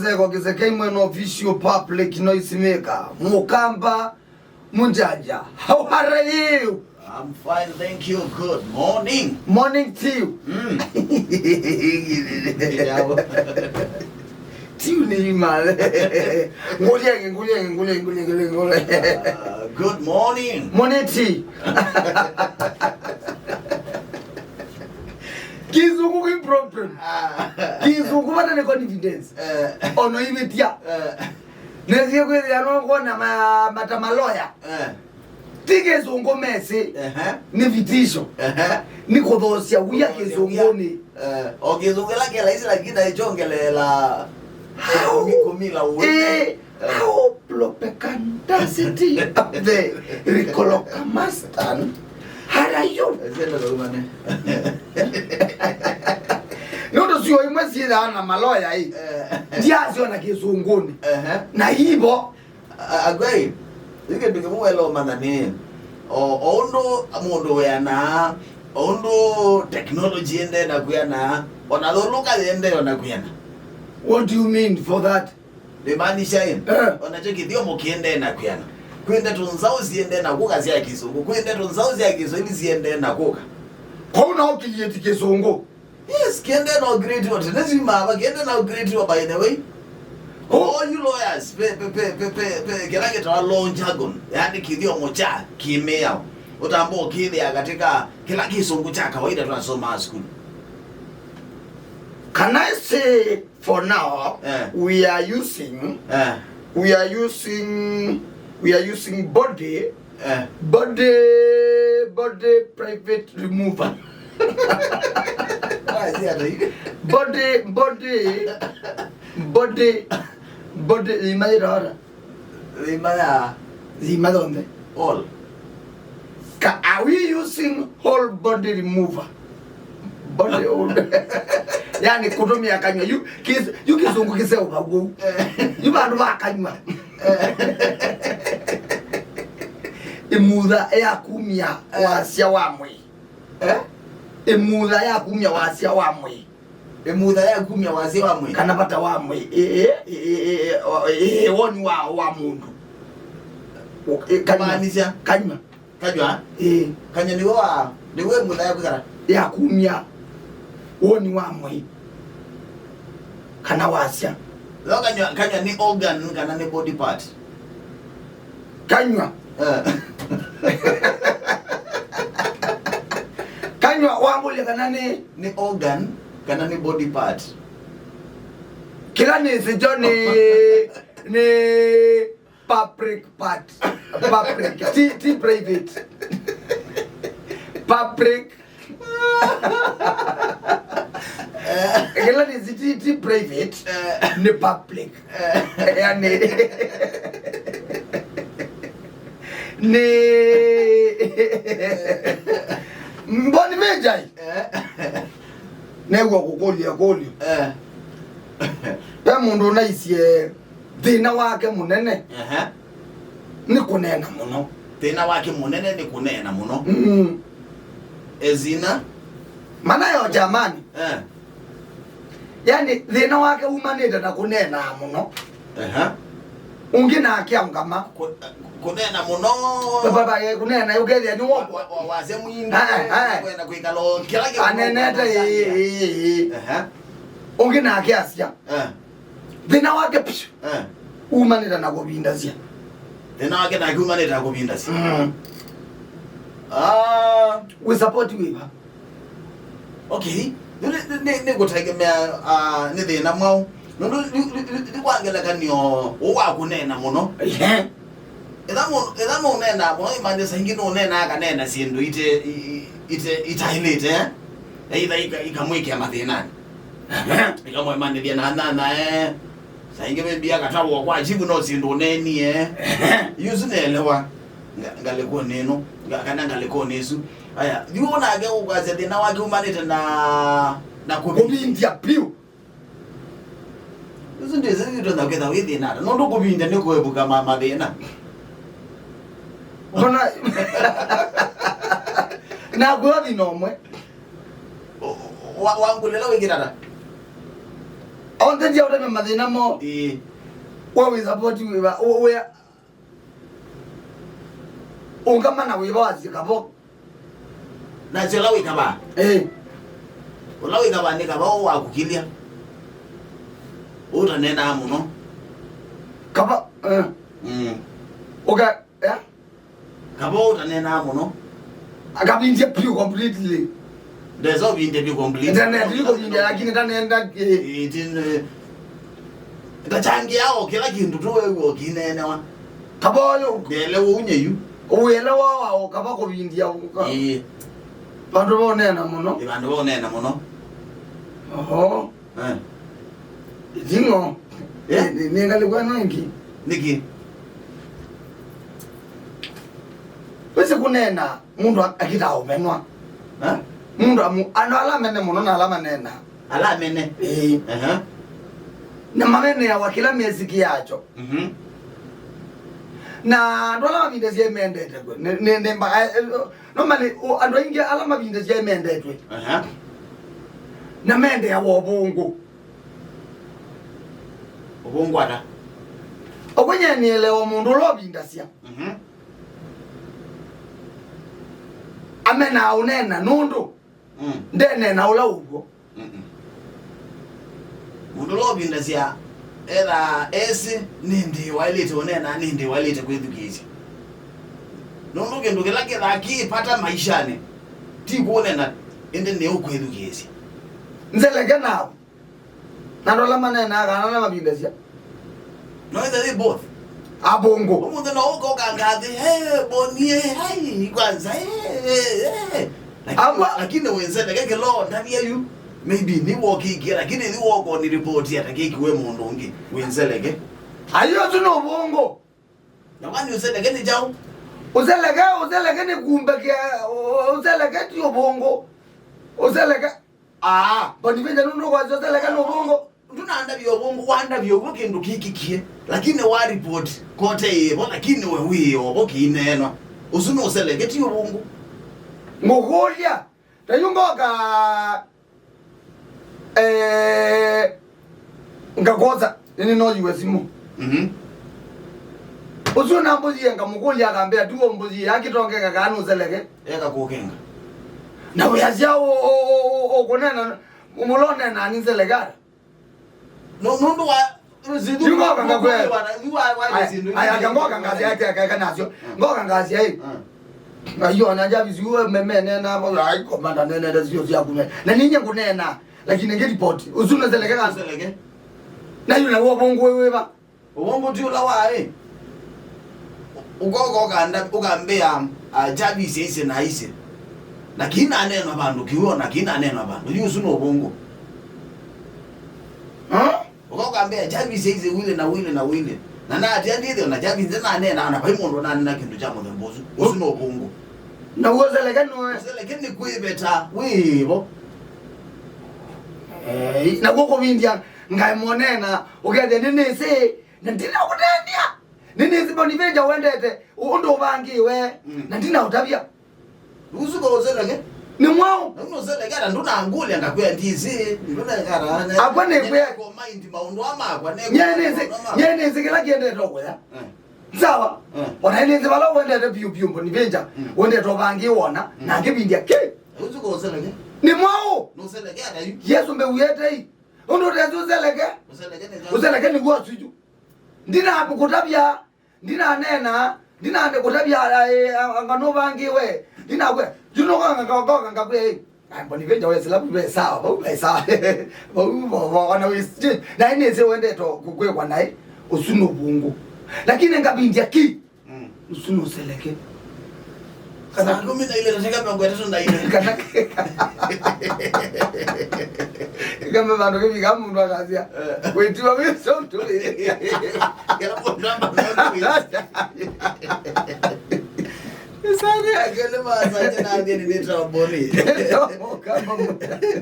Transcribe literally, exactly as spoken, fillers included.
Seko Kisekei mwene official public noise maker. Mukamba Munjanja. How are you? I'm fine, thank you. Good morning. Morning to you. Mm. Tiu ni male. Ngulenge, ngulenge, ngulenge, ngulenge, ngulenge. Uh, good morning. Morning tea. Kizungu ki problem. Ah. Kizungu vata ni confidence. Eh. Ono ivitia. Eh. Nesie kwithia no kuona ma, mata maloya. Eh. Ti kizungu mesi. Ehe. Ni vitisho. Ehe. Ni kuthosia wia kizunguni. Eh, o kizungu kila kila isi lakini aichongelela. How? Kumi-, kumila uwe. Eh, eh. How propagandacity of the Rikolokamastan. How are you? Ese ndo kumane. Nũndũ sio imwe syĩthaa na maloya ĩ. Eh. Ndiasyo na kĩsũngũnĩ. Ehe. Na ivo. A-, akwai, yu kĩndũ kĩmwe wela ũmanya nĩ, o, o ũndũ mũndũ wĩanaa, o ũndũ technology yendee na kwĩanaa, ona lũlũka yendee ona kwĩana. What do you mean for that? Nĩmaanisha ĩ, eh, onakyo kĩthyomo kĩendee na kwĩana. Kwĩ ndeto nzaũ siendee na kũka sya kĩsũngũ, kwĩ ndeto nzaũ sya kĩswahili siendee na kũka. Kwoou no kĩyĩti kĩsũngũ? Yes, kĩendee na ũgirĩtiwa tene syumaa va, kĩendee na ũgirĩtiwa by the way. Oh. All you lawyers, pe, pe, kĩla kĩtawa law jargon, yani kĩthyomo kya kĩmĩao, ũtamba ũkĩthĩa katika kĩla kĩsũngũ kya kawaida twasomaa sukulu. Can I say for now, eh, we are using, eh, we are using, we are using body, eh, body, body private remover. Ah, si ata hivi. Body, body, body, body, imairora. Thima ya. Thima yonthe. All. Ka, are we using whole body remover? Body odor. Yani kũtũmĩa kanyw'a. Yu, kis-, yu kĩsũngũ kĩseũva kũu. Eh. Yu vandũ va kanyw'a. Eh. Ĩmutha ya kumya, eh, wasya wa mwĩĩ. Eh? Ĩmutha ya kumya wasya wa mwĩĩ. Ĩmutha ya kumya wasya wa mwĩĩ. Kana vata wa mwĩĩ. Ĩ, ĩ, ĩ, woni wa, wa mũndũ. Ũ-, ĩ, kanyw'a. Maanisha? Kanyw'a. Kanyw'a? Ĩ. Kanyw'a nĩwe wa, nĩwe ĩmutha ya kwĩkala? Ya kumya woni wa mwĩĩ. Kana wasya. Yo kanyw'a, kanyw'a nĩ organ kana nĩ body part? Kanyw'a. Eh. Kanyw'a wangũlya kana nĩ, nĩ organ kana nĩ body part? Kĩla nĩsĩ kyo nĩ, nĩ public part. Public. Ti, ti private. Public. Kĩla nĩsĩ ti, ti private, eh, nĩ public. Eh. Yani, nĩ mboni mejai. Eh. Nĩw'a kũkũlya kũlyo. Eh. Ve mũndũ ũnaisye thĩna wake mũnene, ehe, nĩ kũneena mũno. Thĩna wake mũnene nĩ kũneena mũno. Mm. Ezina. Mana yo jamani. Eh. Yani, thĩna wake umanĩte na kũneenaa mũno. Ehe. Ũngĩ nake aũngama. Kũ-, kũneena mũno. Ba, ba, ba, eh, kũneena, ũkethĩa nĩ wa, wa, wa, wasya mwingĩ. Eh, eh. Kwenda kwĩkala o kĩla kĩndũ anenete, ĩ, ĩ, ĩ, ĩ. Ehe. Ũngĩ nake asya. Eh. Thĩna wake, psh, eh, umanĩte na kũvindasya. Thĩna wake nake umanĩte na kũvindasya. Mm. Ah. Wĩ support wĩva? Okay. Nĩ, nĩ, nĩ, nĩ kũtegemea, ah, nĩ thĩna mwaũ. Nũndũ, nĩ, nĩ, nĩ, nĩ kwa ngelekany'o, ũũ wa kũneena mũno. Ehe. Ĩla mũ-, ĩla mũũneenaa mũno, imaanisha saa ingĩ nũũneenaa akaneena syĩndũ ite-, i-, i-, ite-, itaĩlĩte, eh? Either ika-, ikamwĩkĩa mathĩnanĩ. Ehe. Ikamwemanĩthya na anyanyae. Saa ingĩ maybe akatavwa kwa chifu no syĩndũ ũneenie. Ehe. Yu ũsu nĩelewa. Nga-, ngalĩkonĩ ĩno, nga-, kana ngalĩkonĩ ĩsu. Aya, yu nake ũkwasya thĩna wake umanĩte na, na kũvi-, kũvindya piũ. Ũsu ndĩsĩ nĩtwenda kwĩtha wĩ thĩna ata. Nũndũ kũvindya nĩ kũevuka ma-, mathĩna. Ona, na kwĩwa thĩna ũmwe. Wa-, wangũlĩla wĩkĩta ata? Onthe ndia ũteme mathĩna mo. Ĩĩ. We wĩ support wĩva? Wĩa ũngama na wĩva wasye kavo. Nasye ũla wĩ kavaa. Ĩĩ. Ũla wĩ kavaa nĩ kavaa ũũ wakũkilya. Ũtanenaa mũno. Kava, eh. Mm. Ũka, eh? Kavaa ũtanenaa mũno. Akavindya piũ completely. Ndesa ũvindye vyũ completely. Ndanenda vyũ kũvindya, lakini ndanenda, eh. Ĩĩ, ti, eh, ndachangia o kĩla kĩndũ tu wewe ũkineenewa. Kavaa ũyũ. Ndelewa unye yu. Ũelewa wa ũkava kũvindya ũka. Ĩĩ. Vandũ va ũneena mũno. Ĩ vandũ va ũneena mũno. Oho. Eh. Ĩthing'o. Eh? Nĩ, nĩ ngalĩko ĩno ĩngĩ. Nĩkĩ? Wĩsĩ kũneena mũndũ a-, akĩtaa ũmenwa. Eh? Mũndũ amu-, andũ ala mene mũno na ala maneena. Ala mene? Ĩĩ. Aha. Na mameneawa kĩla mesĩkĩaa kyo. Mhm. Na andũ ala mavindasya mendete kwĩ. Nĩ, nĩ, nĩ mba-, eh, eh, normally, o, andũ aingĩ ala mavindasya mendetwe. Aha. Na mendeawa ũvũngũ. Ũvũngũ ata? Ũkwĩnyanielewa mũndũ ũla ũvindasya. Mhm. Amenaa ũneena nũndũ Mm. ndeneena ũla ũw'o. Mm-mm. Mũndũ ũla ũvindasya ethaa esĩ nĩ ndĩ waĩlĩte ũneena, nĩ ndĩ waĩlĩte kwĩthukĩĩsya. Nũndũ kĩndũ kĩla kĩthaa kĩ vata maishanĩ ti kũneena, ĩndĩ nĩ ũkwĩthukĩĩsya. Nzeleke nawe. Na andũ ala maneenaa kana ala mavindasya. No ĩthe yĩ both. Avũngũ. Ũmũnthĩ no ũka ũkangathĩ, "Hey, Bonie, hai, kwanza, hey, hey, hey." Lakini, Amba- lakini wĩnzeleke kĩloo ndavya yu. Maybe nĩ wokĩkie, lakini nĩ woko nĩ report atakĩkiwe mũndũ ũngĩ. Wĩnzeleke. Ayo tu no ũvũngũ. Na kwani ũseleke nĩ kyaũ? Ũseleke, ũseleke nĩ kumbakia, ũ-, ũseleke ti ũvũngũ. Ũseleke, aa, Boniface nũndũ kwasya ũseleke nĩ ũvũngũ. Ndũnandavya ũvũngũ, wandavya ũvũ kĩndũ kĩkĩkie. Lakini wa report, kote ĩvo, lakini we wĩ ovo kĩineenwa. Ũsu nĩ ũseleke ti ũvũngũ. Ngũkũlya, ta yu ngoka Eh, ngakwosa, nĩnĩnoyiwe simũ. Mhm. Ũsu nambũthie ngamũkũlya akambĩa, "Tuo mbũthie, akĩtongeka kaa nũseleke?" Eka kũkenga. Na wĩasya ũ-, ũ-, ũ-, ũ-, ũkũnena, mũlonena nĩ nseleke ata? No, nũndũ wa, Yu ngoka ngakwe. Yu wa, wa, aya, aya, aka ngoka ngasya, aka, aka, aka nasyo. Mm. Ngoka ngasya, eh. Mm. Ayo, na Jarvis, uwe meme, nena, ai, komanda, nena, nena, sio, sio, kume. Na ninye ngunena, lakini nge report. Ũsu nũseleke kana? Nũseleke. Na yu na wo bongo wewe ba. Ũvũngũ ti ũla wa ĩ. Ũkoka ũkanda-, ũkambĩa, ah, Jarvis aisye na aisye. Na kĩinaneenwa vandũ kĩu, o na kĩinaneenwa vandũ. Yu ũsu nĩ ũvũngũ. Huh? Ũkoka ũkambĩa, Jarvis aisye wile na wile na wile. Na natia ndĩthĩo na Jarvis ndaneenaa, na vai mũndũ ũnaneena kĩndũ kya mũthemba ũsu. Ũsu nĩ ũvũngũ. Na ũseleke nũe. Ũseleke nĩ kwĩveta wĩvo. Eh, na kũkũvindya ngaĩ mũneena, ũkethĩa nĩnĩsĩ. Na ndinaũtethya. Nĩnĩsĩ Boniface wendete ũndũ ũvangĩwe. Mm. Na ndinaũtavya. Ũsu ko ũseleke? Nĩ mwaũ? Na ũno ũseleke, ata ndũnangũlya ngakwĩa ndĩsĩ. Ndũnekara. Akwa nĩkwĩa. Ko mind maũndũ ama akwa ne. Nyenĩsĩ, nyenĩsĩ kĩla kĩendete ũkũya. Eh. Sawa? Eh. Ona nĩsĩ vala wendete piũ piũ Boniface. Mm. Wendete ũvangĩwe ona. Mm. Na ngĩvindya kĩ. Ũsu ko ũseleke? Nĩ mwaũ? Nũseleke ata yu? Yesu mbeu yetei. Ũndũ ũtesĩ ũseleke? Ũseleke nĩ kyaũ? Ũseleke nĩw'o ũsu yu. Ndinakũtavya, ndinaneena, ndinakũtavya, eh, anga nũvangĩwe, ndinakwe, yu nũkoka ngakoka ngakwĩa, eh, ai, Boniface wesĩla vu ve sawa, vau ve sawa, vau vo, vo, ona wĩ straight. Naĩ nĩsĩ wendete kwĩkwa naĩ, ũsu nĩ ũvũngũ. Lakini ngavindya ki, Mm. Ũsu nũseleke. Kana kũmi na ilĩ, tũteka mĩongo ĩtatũ na ilĩ. Kana kama vandũ kĩvika mũndũ akasya, eh, wĩtiwa wĩ sontu. Kĩla mũndũ amba no wĩ. Sani akele masanje na thĩni nĩ Tomboni. Kama mũndũ.